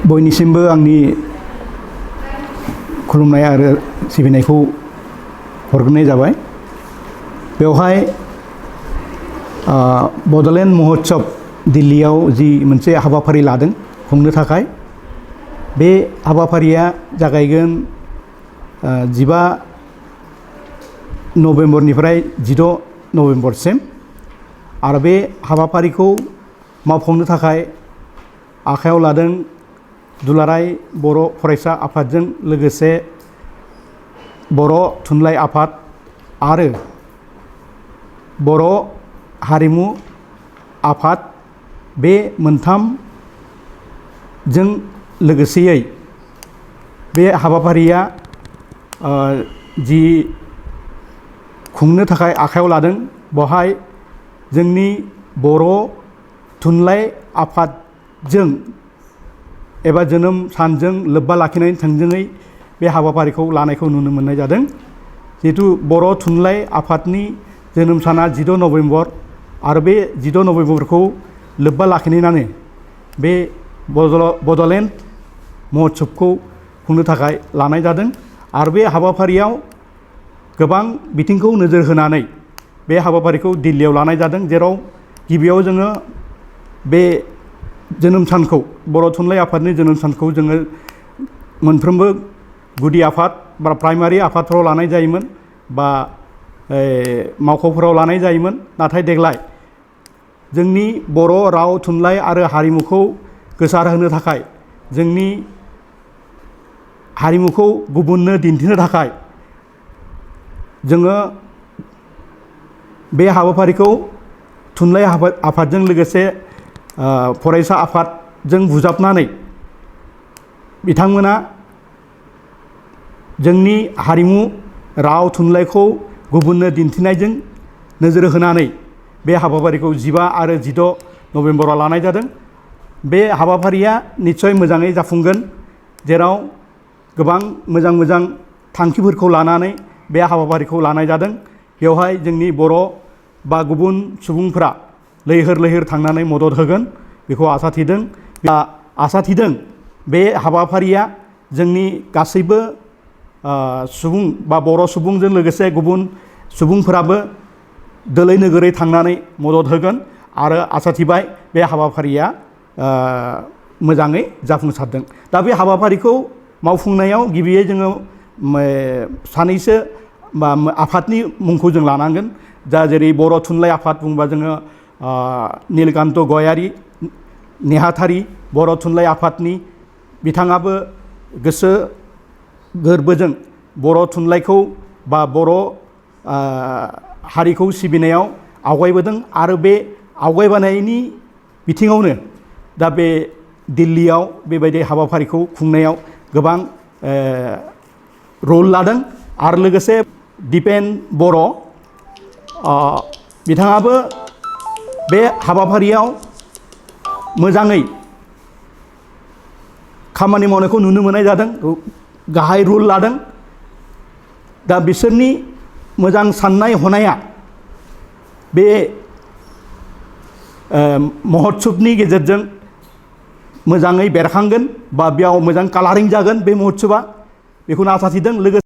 बयनिसिमबो आंनि खुलुमनाय आरो सिबिनायखौ हरग्रोनाय जाबाय। बेवहाय बड'लेण्ड महोत्सव दिल्लीयाव जि मोनसे हाबाफारि लादों खुंनो थाखाय, बे हाबाफारिया जागायगोन 15 नभेम्बरनिफ्राय 16 नभेम्बरसिम। आरो बे हाबाफारिखौ मावफुंनो थाखाय आखायाव लादों दुलाराय बर' फरायसा आफादजों लोगोसे बर' थुनलाइ आफाद आरो बर' हारिमु आफाद, बे मोनथामजों लोगोसेयै बे हाबाफारिया जि खुंनो थाखाय आखायाव लादों, बेवहाय जोंनि बर' थुनलाइ आफादजों एबा जोनोम सानजों लोब्बा लाखिनानै थोंजोङै बे हाबाफारिखौ लानायखौ नुनो मोननाय जादों। जिहेतु बर' थुनलाइ आफादनि जोनोम साना 16 नभेम्बर आरो बे 16 नभेम्बरखौ लोब्बा लाखिनानै बे बड'लेण्ड महोत्सबखौ खुंनो थाखाय लानाय जादों। आरो बे हाबाफारियाव गोबां बिथिंखौ नोजोर होनानै बे हाबाफारिखौ दिल्लीयाव लानाय जादों, जेराव गिबियाव जोङो बे जोनोम सानखौ, बर' थुनलाइ आफादनि जोनोम सानखौ जोङो मोनफ्रोमबो गुदि आफाद बा प्राइमारि आफादफ्राव लानाय जायोमोन बा मावख'फोराव लानाय जायोमोन। नाथाय देग्लाय जोंनि बर' राव थुनलाइ आरो हारिमुखौ गोसारहोनो थाखाय, जोंनि हारिमुखौ गुबुननो दिन्थिनो थाखाय जोङो बे हाबाफारिखौ थुनलाइ आफादजों लोगोसे फरायसा आफादजों बुजाबनानै बिथांमोना जोंनि हारिमु राव थुनलाइखौ गुबुननो दिन्थिनायजों नोजोर होनानै बे हाबाफारिखौ 15 आरो 16 नभेम्बराव लानाय जादों। बे हाबाफारिया निस्सय मोजाङै जाफुंगोन, जेराव गोबां मोजां मोजां थांखिफोरखौ लानानै बे हाबाफारिखौ लानाय जादों। बेवहाय जोंनि बर' बा गुबुन सुबुंफोरा लैहोर लैहोर थांनानै मदद होगोन, बेखौ आसा थिदों। बे हाबाफारिया जोंनि गासैबो सुबुं बा बर' सुबुंजों लोगोसे गुबुन सुबुंफोराबो दोलै नोगोरै थांनानै मदद होगोन आरो आसा थिबाय बे हाबाफारिया मोजाङै जाफुंसारदों। दा बे हाबाफारिखौ मावफुंनायाव गिबियै जोङो सानैसो बा आफादनि मुंखौ जों लानांगोन। दा जेरै बर' थुनलाइ आफाद बुंबा जोङो नीलकान्त गयारि नेहाथारि बर' थुनलाइ आफादनि, बिथाङाबो गोसो गोरबोजों बर' थुनलाइखौ बा बर' हारिखौ सिबिनायाव आवगायबोदों आरो बे आवगायबोनायनि बिथिङावनो दा बे दिल्लीयाव बेबायदि हाबाफारिखौ खुंनायाव गोबां रल लादों। आरो लोगोसे दिपेन बर' बिथाङाबो बे हाबाफारियाव मोजाङै खामानि मावनायखौ नुनो मोननाय जादों, गाहाय रल लादों। दा बिसोरनि मोजां साननाय हनाया बे महोत्सबनि गेजेरजों मोजाङै बेरखांगोन बा बेयाव मोजां कालारिं जागोन बे महोत्सबा, बेखौनो आसा थिदों। लोगोसे